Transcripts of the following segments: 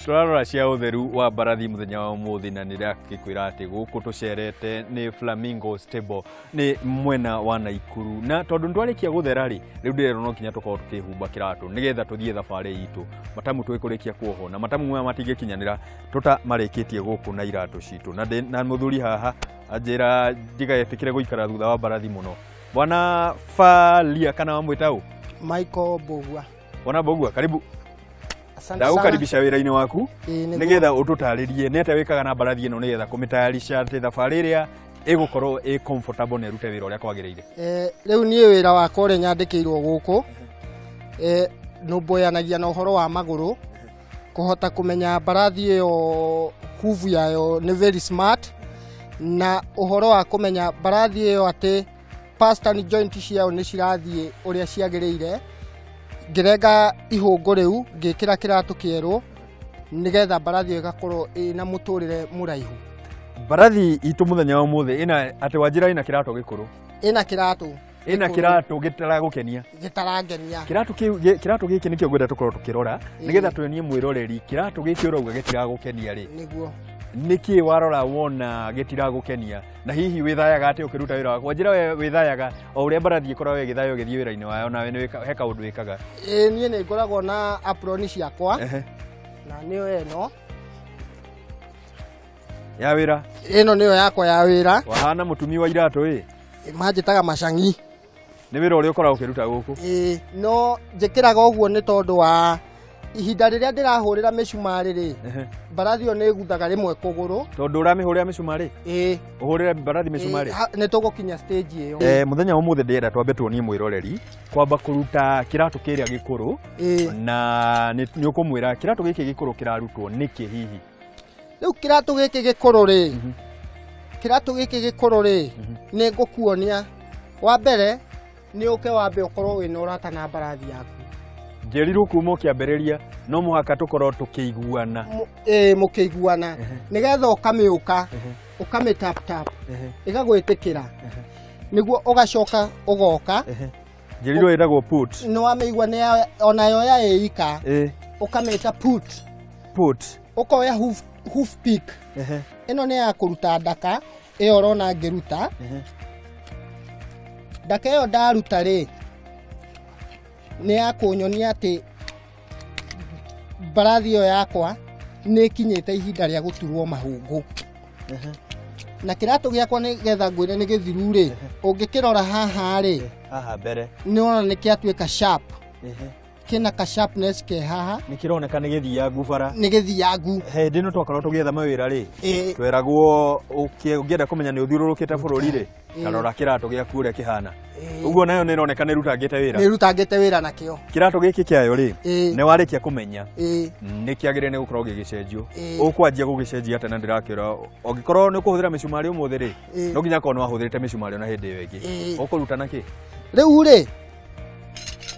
Tũrarora cia ũtheru wa mbarathi mũthenya wa ũmũthĩ na nĩndakĩkwĩra atĩ gũkũ tũcerete nĩ Flamingo Stable nĩ mwena wa Naikuru, na tondũ nĩtwarĩkia gũthera rĩ, rĩu ndĩrerwo no nginya tũkorwo tũkĩhumba kĩratũ nĩgetha tũthiĩ thabarĩ itũ. Matamu twĩkũrĩkia kuohwo na matamu maya matingĩkinyanĩra tũtamarĩkĩtie gũkũ na iratũ citũ, na ndĩ na mũthuri haha anjĩra ndigetĩkĩre gũikara thutha wa mbarathi mũno. Bwana Falia kana wamwĩta ũ? Michael Mbugua. Bwana Mbugua, karibu. Asante sana. Ndagũkaribisha wĩra-inĩ waku Ĩĩ, nĩguo. nĩgetha ũtũtarĩrie nĩ atĩa wĩkaga na mbarathi ĩno nĩgetha kũmĩtayarisha atĩ thabarĩ ĩrĩa ĩgũkorwo ĩ comfortable na ĩrute wĩra ũrĩa kwagĩrĩire. Rĩu niĩ wĩra wakwa ũrĩa nyandĩkĩirwo gũkũ, nũmbũyanagia na ũhoro wa magũrũ, kũhota kũmenya mbarathi ĩyo huvu yayo nĩ very smart, na ũhoro wa kũmenya mbarathi ĩyo atĩ pastern joint ciayo nĩ cirathiĩ ũrĩa ciagĩrĩire. Ngĩrenga ihũngũ rĩu ngĩkĩra kĩratũ kĩerũ nĩgetha mbarathi ĩyo ĩgakorwo ĩna mũtũrĩre mũraihu. Mbarathi itũ mũthenya wa ũmũthĩ ĩna atĩ wanjĩra ĩna kĩratũ gĩkũrũ. Ĩna kĩratũ. Ĩna kĩratũ gĩtaragũkenia. Gĩtarangenia. Kĩratũ kĩu, kĩratũ gĩkĩ nĩkĩo ngwenda tũkorwo tũkĩrora nĩgetha tuonie mwĩroreri kĩratũ gĩkĩ ũrauga gĩtiragũkenia rĩ. Nĩguo. Nĩkĩ warora wona gĩtiragũkenia na hihi wĩthayaga atĩa ũkĩruta wĩra waku? Wanjĩra we wĩthayaga o ũrĩa mbarathi ĩkoragwo ĩgĩthaywo ĩgĩthiĩ wĩra-inĩ wayo, nawe nĩ he kaũndũ wĩkaga. Ĩĩ, niĩ nĩ ngoragwo na aproni ciakwa. Na nĩyo ĩno. Ya wĩra? Ĩno nĩyo yakwa ya wĩra. Wahana mũtumi wa iratũ ĩ? Manjĩtaga macang'i. Nĩ wĩra ũrĩa ũkoragwo ũkĩruta gũkũ? Ĩĩ, no njĩkĩraga ũguo nĩ tondũ wa ihinda rĩrĩa ndĩrahũrĩra mĩcumarĩ rĩ, mbarathi ĩyo nĩ ĩguthaga rĩmwe kũgũrũ. Tondũ ũramĩhũrĩra mĩcumarĩ? Ĩĩ. Ũhũrĩre mbarathi mĩcumarĩ? Ĩĩ, nĩ tũgũkinya stage ĩyo. Mũthenya wa ũmũthĩ ndĩrenda twambe tuonie mwĩroreri kwamba kũruta kĩratũ kĩrĩa gĩkũrũ. Ĩĩ. Na nĩ ũkũmwĩra kĩratũ gĩkĩ gĩkũrũ kĩrarutwo nĩkĩ hihi? Rĩu kĩratũ gĩkĩ gĩkũrũ rĩ, kĩratũ gĩkĩ gĩkũrũ rĩ, nĩ ngũkuonia. Wa mbere nĩ ũke wambe ũkorwo wĩna ũrata na mbarathi yaku. Njĩrirwo kuma ũkĩambĩrĩria no mũhaka tũkorwo tũkĩiguana. Ĩĩ, mũkĩiguana. Nĩgetha ũkamĩũka, ũkamĩ tap tap, ĩgagwĩtĩkĩra. Nĩguo ũgacoka ũgoka. Njĩrirwo ĩtagwo put. Nĩ wamĩigua nĩ ya, onayo ya ĩika. Ũkamĩta put. Put. Ũkoya hoof pick. Ĩno nĩ ya kũruta ndaka, ĩyo ũrona ngĩruta. Ndaka ĩyo ndaruta rĩ, nĩ ya kũnyonia atĩ mbarathi ĩyo yakwa nĩ ĩkinyĩte ihinda rĩa gũturwo mahũngũ. Na kĩratũ gĩakwa nĩgetha ngwĩre nĩ gĩthiru rĩ, ũngĩkĩrora haha rĩ, Haha mbere. nĩ ũrona nĩ kĩatuĩka sharp. Kĩna ka sharpness ke haha. Nĩ kĩroneka nĩ gĩthiangu bara. Nĩ gĩthiangu. Hĩndĩ ĩno twakorwo tũgĩetha mawĩra rĩ, Ĩĩ. tweragwo ũngĩenda kũmenya nĩ ũthiũrũrũkĩte bũrũri rĩ, tarora kĩratũ gĩaku ũrĩa kĩhana. Ũguo nayo nĩ ĩroneka nĩ ĩrutangĩte wĩra. Nĩ ĩrutangĩte wĩra nakĩo. Kĩratũ gĩkĩ kĩayo rĩ, nĩ warĩkia kũmenya, Ĩĩ. nĩ kĩagĩrĩire nĩ gũkorwo gĩgĩcenjio. Ĩĩ. Ũkwanjia gũgĩcenjia atĩa na ndĩrakĩra, ũngĩkorwo nĩ ũkũhũthĩra mĩcumarĩ ũmũthĩ rĩ, Ĩĩ. no nginya akorwo nĩ wahũthĩrĩte mĩcumarĩ ona hĩndĩ ĩyo ĩngĩ. Ĩĩ. Ũkũruta na kĩ? Rĩu rĩ,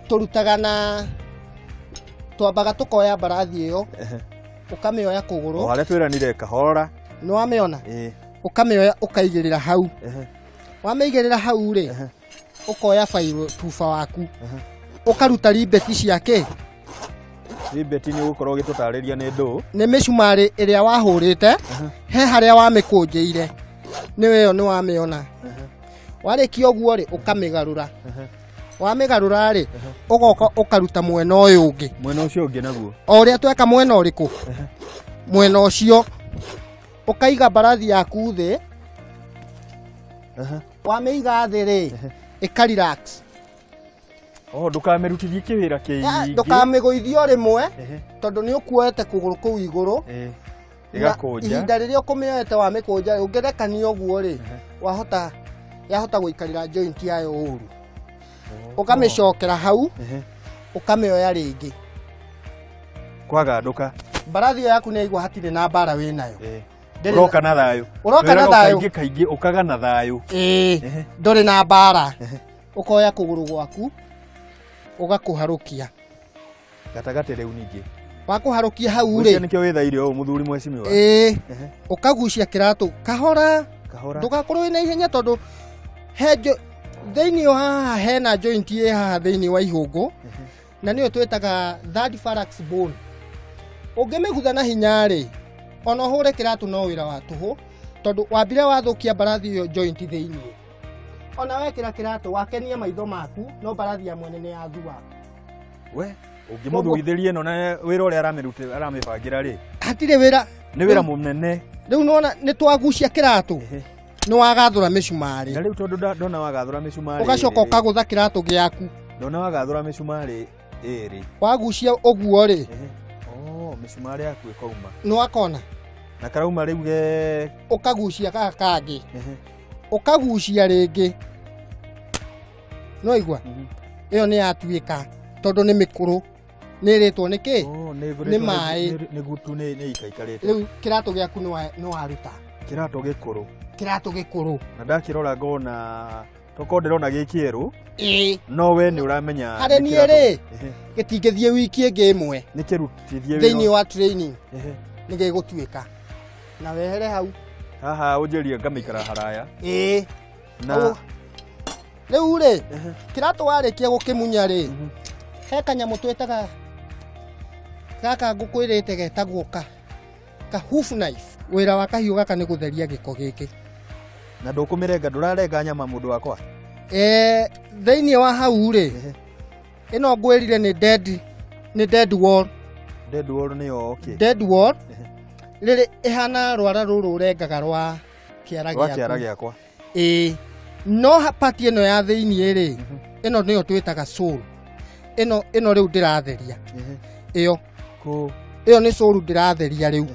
tũrutaga na twambaga tũkoya mbarathi ĩyo, ũkamĩoya kũgũrũ. O harĩa twĩranire kahora. Nĩ wamĩona? Ĩĩ. Ũkamĩoya ũkaigĩrĩra hau. Wamĩigĩrĩra hau rĩ, ũkoya bairũ tuba waku. Ũkaruta ribeti ciake. Ribeti nĩ ũgũkorwo ũgĩtũtarĩria nĩ ndũ? Nĩ mĩcumarĩ ĩrĩa wahũrĩte, he harĩa wamĩkũnjĩire. Nĩ ĩyo nĩ wamĩona. Warĩkia ũguo rĩ, ũkamĩgarũra. Wamĩgarũra rĩ, ũgoka ũkaruta mwena ũyũ ũngĩ. Mwena ũcio ũngĩ naguo? O ũrĩa tweka mwena ũrĩkũ? Mwena ũcio. Ũkaiga mbarathi yaku thĩ. Wamĩiga thĩ rĩ, ĩka relax. Oh, ndũkamĩrutithie kĩwĩra kĩingĩ. Ndũkamĩgũithie o rĩmwe, tondũ nĩ ũkuoete kũgũrũ kũu igũrũ. Na Ĩgakũnja. ihinda rĩrĩa ũkũmĩoete wamĩkũnja, ũngĩrekania ũguo rĩ, yahota gũikarĩra joint yayo ũru. Ũkamĩcokera hau, ũkamĩoya rĩngĩ. Kwagandũka. Mbarathi ĩyo yaku nĩ yaigua hatirĩ na mbara wĩnayo. Ndĩrĩ Ũroka na thayũ. Ũroka na Wĩraga thayũ. Kaingĩ kaingĩ ũkaga na thayũ. Ĩĩ. Ndũrĩ na mbara. Ũkoya kũgũrũ gwaku, ũgakũharũkia. Gatagatĩ rĩu ningĩ. Wakũharũkia hau rĩ. Ũcio nĩkĩo wĩthaire ũũ mũthuri mwecimiwa. Ĩĩ. Ũkagucia kĩratũ kahora. Kahora. Ndũgakorwo wĩna ihenya tondũ he thĩinĩ wa haha hena joint ĩ haha thĩinĩ wa ihũngũ. Na nĩyo twĩtaga third phalanx bone. Ũngĩmĩgutha na hinya rĩ, ona ũhũre kĩratũ no wĩra wa tũhũ, tondũ wambire wathũkia mbarathi ĩyo joint thĩinĩ. Ona wekĩra kĩratũ wakenia maitho maku, no mbarathi ya mwene nĩ yathua. We ũngĩmũthuithĩrie ĩno na wĩra ũrĩa aramĩbangĩra rĩ, hatirĩ wĩra, nĩ wĩra mũnene. Rĩu nĩwona nĩ twagucia kĩratũ, nĩ wagathũra mĩcumarĩ. Na rĩu tondũ ndona wagathũra mĩcumarĩ, ũgacoka ũkagũtha kĩratũ gĩaku. Ndona wagathũra mĩcumarĩ ĩrĩ. Wagucia ũguo rĩ, oh, mĩcumarĩ yaku ĩkauma. Nĩwakona? Na karauma rĩu ge ũkagucia gaka kangĩ. Ũkagucia rĩngĩ. Nĩwaigua? Ĩyo nĩ yatuĩka tondũ nĩ mĩkũrũ. Nĩ ĩrĩtwo nĩ kĩ? Nĩ maĩ. Nĩ gutu nĩ ikaikarĩte. Rĩu kĩratũ gĩaku nĩ waruta. Kĩratũ gĩkũrũ. Kĩratũ gĩkũrũ. Na ndakĩrora ngona tokorwo ndĩrona gĩ kĩerũ. Ĩĩ. No we nĩ ũramenya harĩ niĩ rĩ, gĩtingĩthiĩ wiki ĩngĩ ĩmwe. Nĩ kĩrutithie wĩra. Thĩinĩ wa training. Nĩ gĩgũtuĩka. Na wehere hau. Haha ũnjĩrie ngamĩikara haraya. Ĩĩ. Na rĩu rĩ, kĩratũ warĩkia gũkĩmunya rĩ, he kanyamũ twĩtaga gaka ngũkwĩrĩte getagwo ka hoof knife. Wĩra wa kahiũ gaka nĩ gũtheria gĩko gĩkĩ. Na ndũkũmĩrenga, ndũrarenga nyama mũndũ wakwa? Thĩinĩ wa hau rĩ, ĩno ngwĩrire nĩ dead, nĩ dead wall. Dead wall nĩyo okay. Dead wall. Rĩrĩ ĩhana rwara rũrũ ũrengaga rwa kĩara gĩaku. Rwa kĩara gĩakwa. Ĩĩ. No part ĩno ya thĩinĩ rĩ, ĩno nĩyo twĩtaga sole. Ĩno rĩu ndĩratheria. Ĩyo. Ĩyo nĩ sole ndĩratheria rĩu.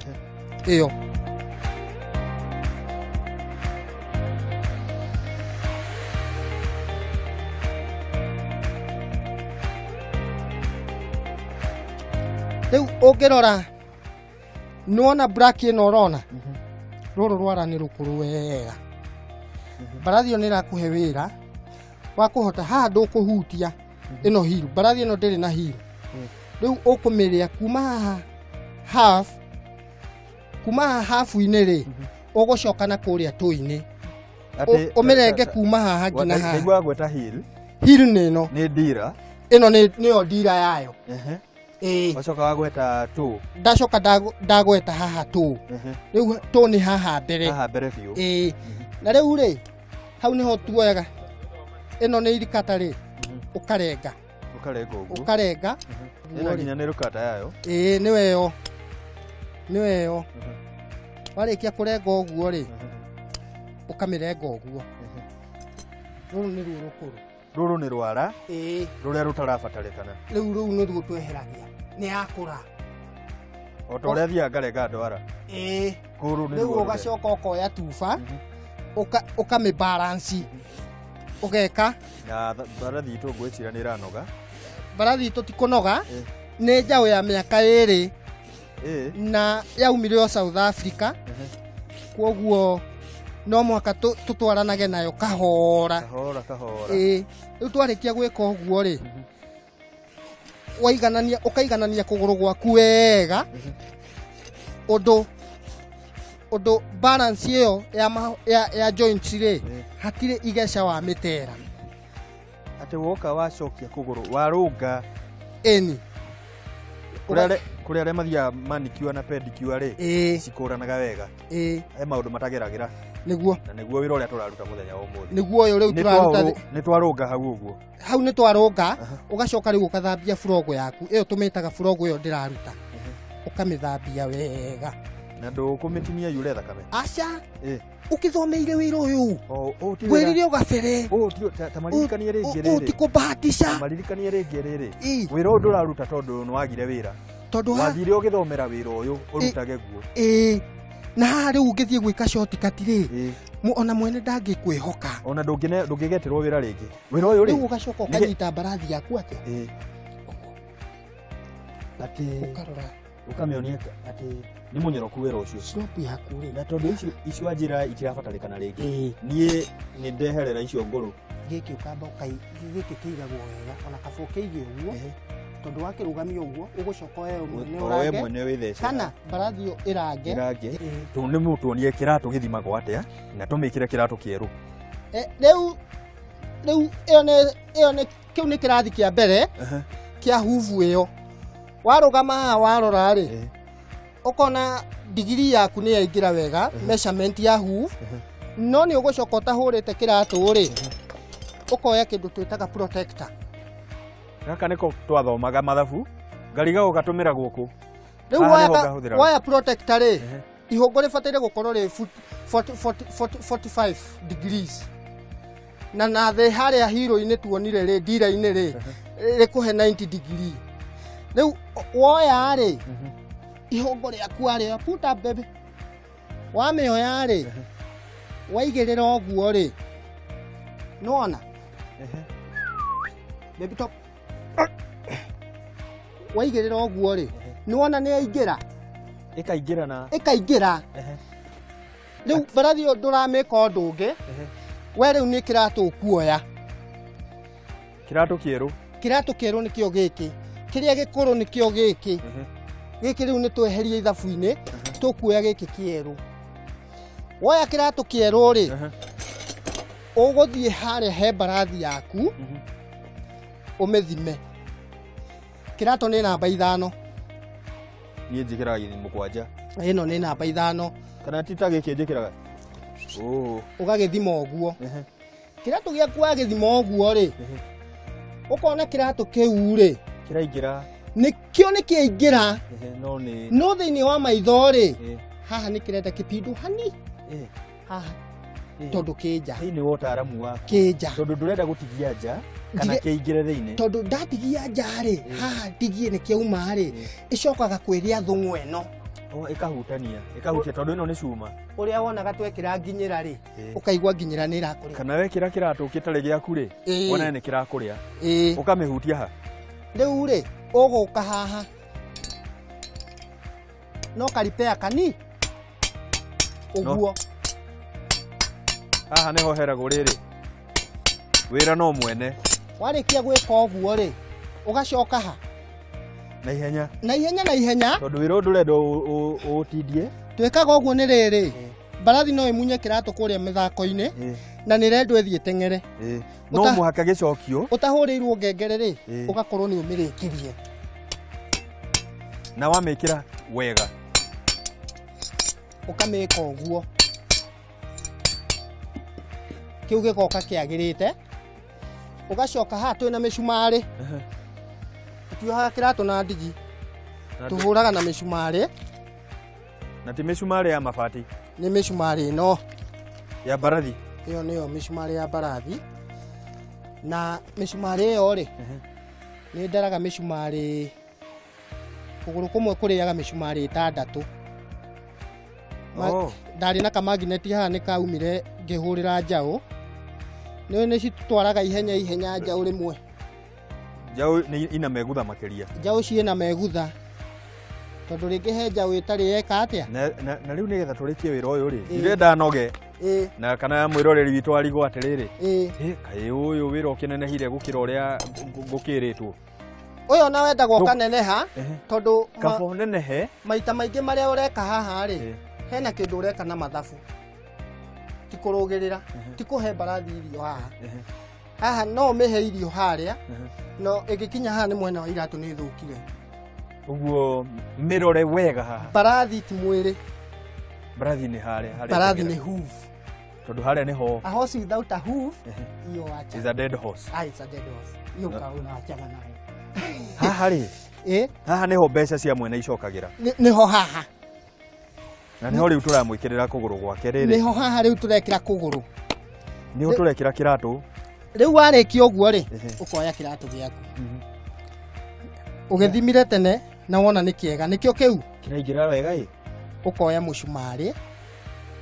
Ĩyo. Rĩu ũngĩrora nĩwona black ĩno ũrona, rũrũ rwara nĩ rũkũrũ wega. Mbarathi ĩyo nĩ ĩrakũhe wĩra wa kũhota haha ndũkũhutia ĩno heel, mbarathi ĩno ndĩrĩ na heel. Rĩu ũkũmĩrĩa kuma haha half, kuma haha half-inĩ rĩ, ũgũcoka na kũrĩa tũ-inĩ. Ũmĩrenge kuma haha nginya haha. Ndaigua gweta heel. Heel nĩ ĩno. Nĩ ndira. Ĩno nĩyo ndira yayo. Ĩĩ. Wacoka wagweta tũ. Ndacoka ndagweta haha tũ. Rĩu tũ nĩ haha mbere. Haha mbere biũ. Ĩĩ. Na rĩu rĩ, hau nĩho tuoyaga. Ĩno nĩ irikata rĩ, ũkarenga. Ũkarenga ũguo. Ũkarenga. Ĩno nginya nĩ rũkata yayo. Ĩĩ, nĩwe ĩyo. Nĩwe ĩyo. Warĩkia kũrenga ũguo rĩ, ũkamĩrenga ũguo. Rũrũ nĩruo rũkũrũ. Rũrũ nĩ rwara. Ĩĩ. Rũrĩa rũtarabatarĩkana. Rĩu rũu nĩruo tweheragia. Nĩ yakũra. O ta ũrĩa thiaga ngarenga ndwara. Ĩĩ. Kũrũ nĩruo. Rĩu ũgacoka ũkoya tuba, ũkamĩbalance. Ũgeka. Na mbarathi itũ ngwĩciria nĩ ĩranoga. Mbarathi itũ ti kũnoga, nĩ njaũ ya mĩaka ĩrĩ. Na yaumire o South Africa. Kwoguo no mũhaka tũtwaranage nayo kahora. Kahora kahora. Ĩĩ. Rĩu twarĩkia gwĩka ũguo rĩ, waiganania, ũkaiganania kũgũrũ gwaku wega, ũndũ balance ĩyo ya joints rĩ, hatirĩ igeca wa mĩtera. Atĩ woka wacokia kũgũrũ, warũnga. Ĩni. Kũrĩ arĩa mathiaga manicure na pedicure rĩ, cikũranaga wega. Ĩĩ. He maũndũ matageragĩra. Nĩguo. Na nĩguo wĩra ũrĩa tũraruta mũthenya wa ũmũthĩ. Nĩguo ũyũ rĩu tũraruta. Nĩ twarũnga hau ũguo. Hau nĩ twarũnga, ũgacoka rĩu ũgathambia burogo yaku. Ĩyo tũmĩtaga burogo ĩyo ndĩraruta. Ũkamĩthambia wega. Na ndũkũmĩtinia yure thakame? Aca. Ũkĩthomeire wĩra ũyũ. Ngwĩrire ũgabere. Ta maririkanie rĩngĩ rĩrĩ. Ũũ ti kũbahatisha. Maririkanie rĩngĩ rĩrĩ. Wĩra ũyũ ndũraruta tondũ nĩ wagire wĩra. Tondũ wathire ũgĩthomera wĩra ũyũ ũrutage guo. Ĩĩ. Na haha rĩu ũngĩthiĩ gwĩka shortcut rĩ, ona mwene ndangĩkwĩhoka. Ona ndũngĩgeterwo wĩra rĩngĩ. Wĩra ũyũ rĩ, rĩu ũgacoka ũkanyita mbarathi yaku atĩa? Atĩ ũkarora ũkamĩonia atĩ nĩ mũnyoroku wĩra ũcio. Slope yaku rĩ. Na tondũ icio wanjĩra itirabatarĩkana rĩngĩ. Niĩ nĩ ndeherera icio ngũrũ. Gĩkĩ ũkamba gĩkĩ kĩigagwo wega, ona kabũ kĩige ũguo. Tondũ wakĩrũgamia ũguo, ũgũcoka we mwene ũrange. We mwene wĩthece. Kana mbarathi ĩyo ĩrange. Ĩrange. Tondũ nĩ mũtuonie kĩratũ gĩthimagwo atĩa, na tũmĩkĩre kĩratũ kĩerũ. Rĩu ĩyo nĩ kĩu nĩ kĩrathi kĩa mbere kĩa huvu ĩyo. Warũgama haha warora rĩ, Ũkona digiri yaku nĩ yaingĩra wega, measurement ya hoof, no nĩ ũgũcoka ũtahũrĩte kĩratũ rĩ, ũkoya kĩndũ twĩtaga protector. Gaka nĩko twathomaga mathabu, ngariga gũgatũmĩra gũkũ. Rĩu waya protector rĩ, ihũngũ rĩbataire gũkorwo rĩ 45 degrees. Na nathĩ harĩa hero-inĩ tuonire rĩ, ndira-inĩ rĩ, rĩkũhe 90 degree. Rĩu woya rĩ, ihũngũ rĩaku harĩa, put up baby. Wamĩoya rĩ, waigĩrĩra ũguo rĩ, nĩwona? Baby top. Waigĩrĩra ũguo rĩ, nĩwona nĩ yaingĩra? Ĩkaingĩra na ĩkaingĩra. Rĩu mbarathi ĩyo ndũramĩka ũndũ ũngĩ, we rĩu nĩ kĩratũ ũkuoya. Kĩratũ kĩerũ. Kĩratũ kĩerũ nĩkĩo gĩkĩ. Kĩrĩa gĩkũrũ nĩkĩo gĩkĩ. Gĩkĩ rĩu nĩ tweherie ithabu-inĩ, tũkuoya gĩkĩ kĩerũ. Woya kĩratũ kĩerũ rĩ, ũgũthiĩ harĩa he mbarathi yaku, ũmĩthime. Kĩratũ nĩ namba 5. Niĩ njĩkĩraga gĩthimo 7. Ĩno nĩ namba 5. Kana ti ta gĩkĩ njĩkĩraga? Ũgagĩthima ũguo. Kĩratũ gĩaku wagĩthima ũguo rĩ, ũkona kĩratũ kĩu rĩ, kĩraingĩra. Nĩkĩo nĩkĩaingĩra. No nĩ no thĩinĩ wa maitho rĩ, haha nĩ kĩrenda kĩpindu hani. Haha. Tondũ kĩnja. Thĩinĩ wa ũtaaramu waku. Kĩnja. Tondũ ndũrenda gũtigia nja kana kĩingĩre thĩinĩ. Tondũ ndatigia nja rĩ, haha ndigie nĩ kĩauma rĩ, ĩcokaga kwĩrĩa thũng'wa ĩno. Ĩkahutania, ĩkahutia tondũ ĩno nĩ cuma. Ũrĩa wonaga twekĩra nginyĩra rĩ, ũkaigua nginyĩra nĩ ĩrakũrĩa. Kana wekĩra kĩratũ gĩtarĩ gĩaku rĩ, wone nĩ kĩrakũrĩa. Ũkamĩhutia ha. Rĩu rĩ, ũgũka haha. No karipea kani. Ũguo. Haha nĩho heragwo rĩrĩ. Wĩra no mwene. Warĩkia gwĩka ũguo rĩ, ũgacoka ha. Na ihenya. Na ihenya na ihenya. Tondũ wĩra ũyũ ndũrenda ũtindie. Twĩkaga ũguo nĩ rĩrĩ, mbarathi no ĩmunye kĩratũ kũrĩa mĩthako-inĩ, na nĩ ĩrendwo ĩthiĩ ĩteng'ere. No mũhaka gĩcokio. Ũtahũrĩirwo ngengere rĩ, ũgakorwo nĩ ũmĩrĩkirie. Na wamĩkĩra wega. Ũkamĩka ũguo. Kĩu gĩgoka kĩagĩrĩte. Ũgacoka haha twĩna mĩcumarĩ. Tuohaga kĩratũ na ndigi. Tũhũraga na mĩcumarĩ. Na ti mĩcumarĩ ya mabati. Nĩ mĩcumarĩ ĩno. Ya mbarathi. Ĩyo nĩyo mĩcumarĩ ya mbarathi. Na mĩcumarĩ ĩyo rĩ, nĩ ndaraga mĩcumarĩ kũgũrũ kũmwe kũrĩaga mĩcumarĩ 6. Ndarĩ na kamagineti haha nĩ kaumire ngĩhũrĩra njaũ. Nĩ nĩ citwaraga ihenya ihenya njaũ rĩmwe. Njaũ nĩ ina megutha makĩria. Njaũ ciĩna megutha. Tondũ rĩngĩ he njaũ ĩtarĩ yeka atĩa? Na rĩu nĩgetha tũrĩkie wĩra ũyũ rĩ, ndirenda noge. Na kana mwĩroreri witũ arigwo atĩrĩrĩ, kaĩ ũyũ wĩra ũkĩnenehire gũkĩra ũrĩa ngũkĩrĩtwo. Ũyũ na wendagwo ũkaneneha, tondũ kaba ũnenehe. Maita maingĩ marĩa ũreka haha rĩ, hena kĩndũ ũreka na mathabu. Ti kũrũgĩrĩra, ti kũhe mbarathi irio haha. Haha no ũmĩhe irio harĩa, no ĩngĩkinya haha nĩ mwena wa iratũ nĩ ĩthũkire. Ũguo mĩrore wega haha. Mbarathi ti mwĩrĩ. Mbarathi nĩ harĩa, harĩa Mbarathi ĩteng'era. nĩ hoof. Tondũ harĩa nĩho. A horse without a hoof, iyo acha. Is a dead horse. Ah, it's a dead horse. Iyo ũnaachana nayo. Haha rĩ. Haha nĩho mbeca cia mwene icokagĩra. Nĩho haha. Na nĩho rĩu tũramwĩkĩrĩra kũgũrũ gwake rĩrĩ. Nĩho haha rĩu tũrekĩra kũgũrũ. Nĩho tũrekĩra kĩratũ. Rĩu warĩkia ũguo rĩ, ũkoya kĩratũ gĩaku. Ũgĩthimire tene na wona nĩ kĩega, nĩkĩo kĩu? Kĩraingĩra wega ĩ. Ũkoya mũcumarĩ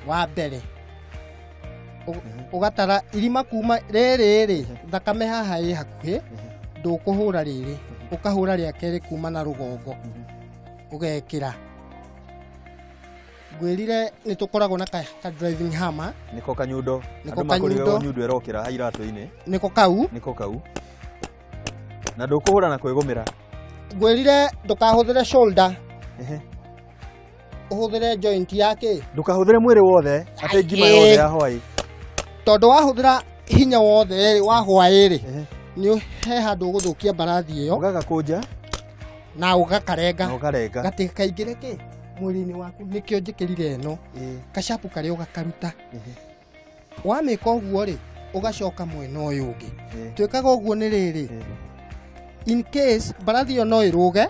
wa mbere. Ũgatara irima kuma rĩrĩ rĩ, thakame haha ĩ hakuhĩ, ndũkũhũra rĩrĩ, ũkahũra rĩa kerĩ kuma na rũgongo. Ũgekĩra. Ngwĩrire nĩ tũkoragwo na ka driving hammer. Nĩko kanyundo. Nĩko Andũ makũrire kanyundo. nyundo ĩrokĩra iratũ-inĩ. Nĩko kau. Nĩko kau. Na ndũkũhũra na kwĩgũmĩra. Ngwĩrire ndũkahũthĩre shoulder. Ũhũthĩre joint yake. Ndũkahũthĩre mwĩrĩ wothe, atĩ ngima yothe ya hwaĩ. Tondũ wahũthĩra hinya wothe rĩ, wa hwaĩ rĩ, nĩ he handũ ũgũthũkia mbarathi ĩyo. Ũgagakũnja. Na ũgakarenga. Na ũkarenga. Gatikaingĩre kĩ? Mwĩrĩ-inĩ waku nĩkĩo njĩkĩrire ĩno kacapu karĩa ũgakaruta. Wamĩka ũguo rĩ, ũgacoka mwena ũyũ ũngĩ. Twĩkaga ũguo nĩ rĩrĩ, in case mbarathi ĩyo no ĩrũge,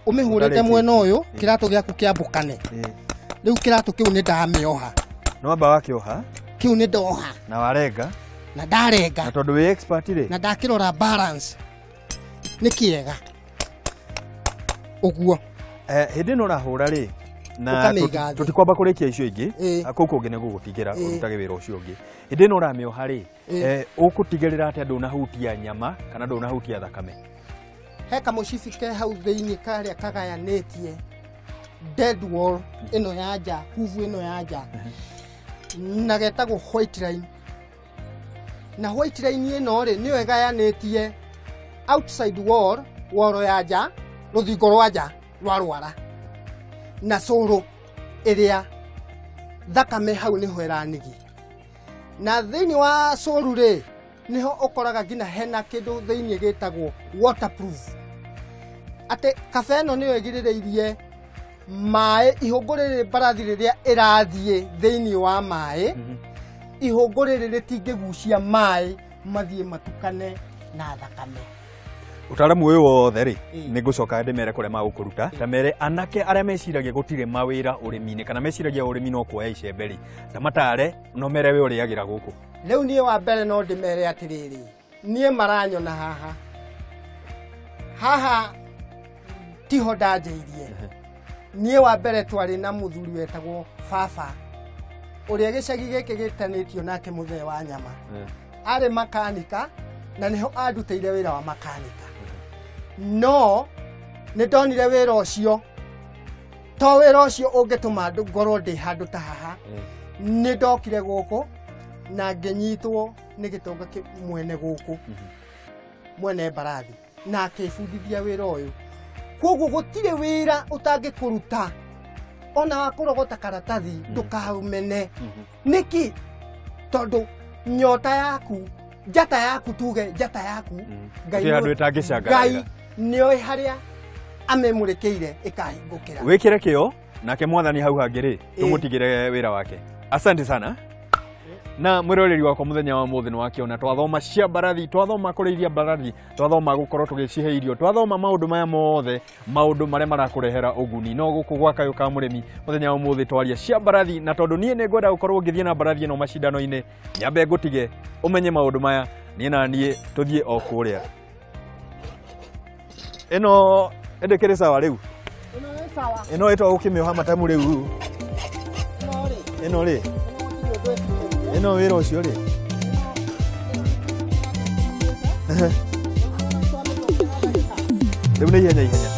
ũmĩhũrĩte mwena ũyũ, kĩratũ gĩaku kĩambũkane. Rĩu kĩratũ kĩu nĩ ndamĩoha. No amba wakĩoha? Kĩu nĩ ndoha. Na warenga? Na ndarenga. Na tondũ wĩ expert rĩ? Na ndakĩrora balance nĩ kĩega ũguo. Hĩndĩ ĩno ũrahũra rĩ, na tũtikwamba kũrĩkia icio ingĩ, kũu kũngĩ nĩ gũgũtigĩra ũrutage wĩra ũcio ũngĩ. Hĩndĩ ĩno ũramĩoha rĩ, ũgũtigĩrĩra atĩ ndũnahutia nyama kana ndũnahutia thakame? He kamũcibi ke hau thĩinĩ karĩa kagayanĩtie dead wall ĩno ya nja, huvu ĩno ya nja, na getagwo white line. Na white line ĩno rĩ, nĩyo ĩgayanĩtie outside wall, wall ya nja, rũthingo rwa nja rwa rwara, na cũrũ ĩrĩa thakame hau nĩho ĩranigi. Na thĩinĩ wa cũrũ rĩ, nĩho ũkoraga nginya hena kĩndũ thĩinĩ gĩtagwo waterproof. Atĩ kabe ĩno nĩyo ĩgirĩrĩirie maĩ, ihũngũ rĩrĩ mbarathi rĩrĩa ĩrathiĩ thĩinĩ wa maĩ, ihũngũ rĩrĩ rĩtingĩgucia maĩ mathiĩ matukane na thakame. Ũtaaramu ũyũ wothe rĩ, nĩ ngũcoka ndĩmere kũrĩa magũkũruta, ta mere anake arĩa meciragia gũtirĩ mawĩra ũrĩmi-inĩ kana meciragia ũrĩmi no kuoya icembe rĩ, ta matare no mere we ũrĩagĩra gũkũ. Rĩu niĩ wa mbere no ndĩmere atĩrĩrĩ, niĩ maranyona haha haha tiho ndanjĩirie. Niĩ wa mbere twarĩ na mũthuri wetagwo baba, ũrĩa gĩcagi gĩkĩ gĩtanĩtio nake mũthee wa nyama. Arĩ makanika na nĩho andutĩire wĩra wa makanika. No nĩ ndonire wĩra ũcio, to wĩra ũcio ũngĩtũma ngorwo ndĩ handũ ta haha. Nĩ ndokire gũkũ na ngĩnyitwo nĩ gĩtonga mwene gũkũ, mwene mbarathi, na akĩbundithia wĩra ũyũ. Koguo gũtirĩ wĩra ũtangĩkũruta ona wa kũrogota karatathi, ndũkaumene. Nĩkĩ? Tondũ nyota yaku, njata yaku, tuge njata yaku, Ngai nĩoĩ harĩa amĩmũrĩkĩire ĩkahingũkĩra. Wĩkĩre kĩo nake mwathani hau hangĩ rĩ, tũmũtigĩre wĩra wake. Asante sana. Na mwĩroreri wakwa mũthenya wa mũthĩ nĩ wakĩona twathoma cia mbarathi, twathoma kũrĩithia mbarathi, twathoma gũkorwo tũgĩcihe irio, twathoma maũndũ maya mothe, maũndũ marĩa marakũrehera ũguni. No gũkũ gwa Kayũ ka Mũrĩmi mũthenya wa ũmũthĩ twaria cia mbarathi, na tondũ niĩ nĩ ngwenda gũkorwo ngĩthiĩ na mbarathi ĩno macindano-inĩ, nyambe ngũtige ũmenye maũndũ maya, niĩ na niĩ tũthiĩ o kũrĩa. Ĩno ĩndĩkĩrĩ sawa rĩu? Ĩno ĩ sawa. Ĩno ĩtwa gũkĩmĩoha matamu rĩu. Ĩno rĩ? Ĩno wĩra ũcio rĩ? Rĩu nĩ ihenya ihenya.